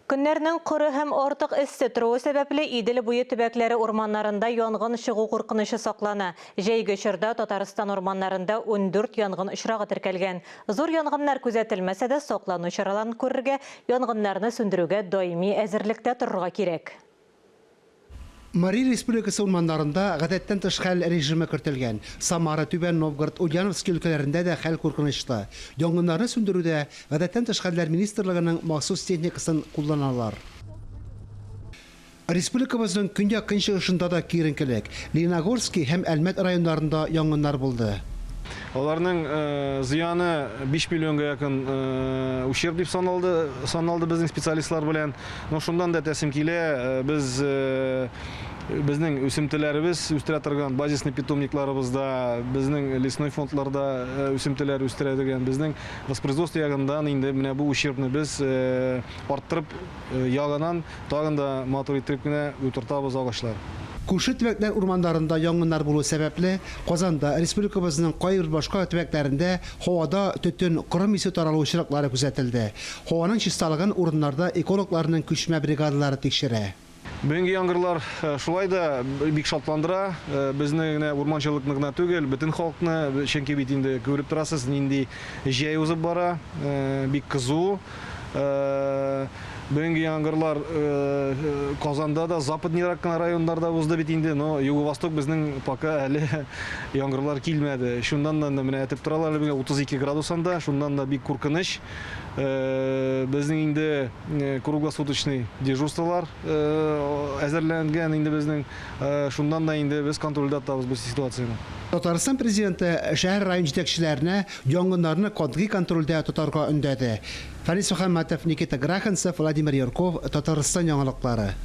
Көннәрнең коры һәм артык эссе торуы сәбәпле, Идел буе төбәкләре урманнарында янгын чыгу куркынычы саклана. Җәйге чорда Татарстан урманнарында 14 янгын очрагы теркәлгән. Зур янгыннар күзәтелмәсә дә, саклану чараларын күрергә, янгыннарны сүндерүгә даими әзерлектә торырга кирәк. Мари Республикасы урманнарында гадәттән тыш хәл режимы кертелгән. Самара, Түбән Новгород, Ульяновски өлкәләрендә дә хәл куркынычлы. Янгыннарны сүндерүдә Гадәттән тыш хәлләр министрлыгының махсус техникасын кулланалар. Республикабызның көньяк-көнчыгышында да киеренкелек. Лениногорски һәм Әлмәт районнарында янгыннар булды. Аларның зыяны 5 миллионга якын ущерб дип саналды, саналды безнең специалистлар белән. Но шуннан да әйтәсем килә, без безнең үсемтеләребез үстерә торган базисный питомникларыбызда, безнең лесной фондларда үсемтеләр үстерә дигән, безнең воспроизводство ягыннан инде менә бу ущербны без арттырып ягынан Тагын да матур иттереп кенә утыртабыз агачлар. Күрше төбәкләр урманнарында янгыннар булу сәбәпле, Казанда, республикабызның кайбер башка төбәкләрендә һавада төтен, корым исе таралу очраклары күзәтелде. Һаваның чисталыгын урыннарда экологларның күчмә бригадалары тикшерә. Бүгенге яңгырлар шулай да бик шатландыра. Безне генә, урманчылыкны гына түгел, бөтен халыкны, чөнки бит инде күреп торасыз, нинди җәй узып бара, бик кызу. Бүгенге яңгырлар Казанда да, западнырак кына районнарда узды бит инде, но юго-восток безнең пока әле яңгырлар килмәде. Шуннан да менә әйтеп торалар, әле 32 градус анда, шуннан да бик куркыныч. Безнең инде круглосуточный дежурстволар әзерләнгән инде безнең. Шуннан да инде без контрольдә тотабыз бу ситуацияне. Татарстан Президенты шәһәр-район җитәкчеләренә янгыннарны катгый контрольдә тотарга өндәде. Фәнис Мөхәммәтов, Никита Граханцев, Владимир Юрков, Татарстан яңалыклары.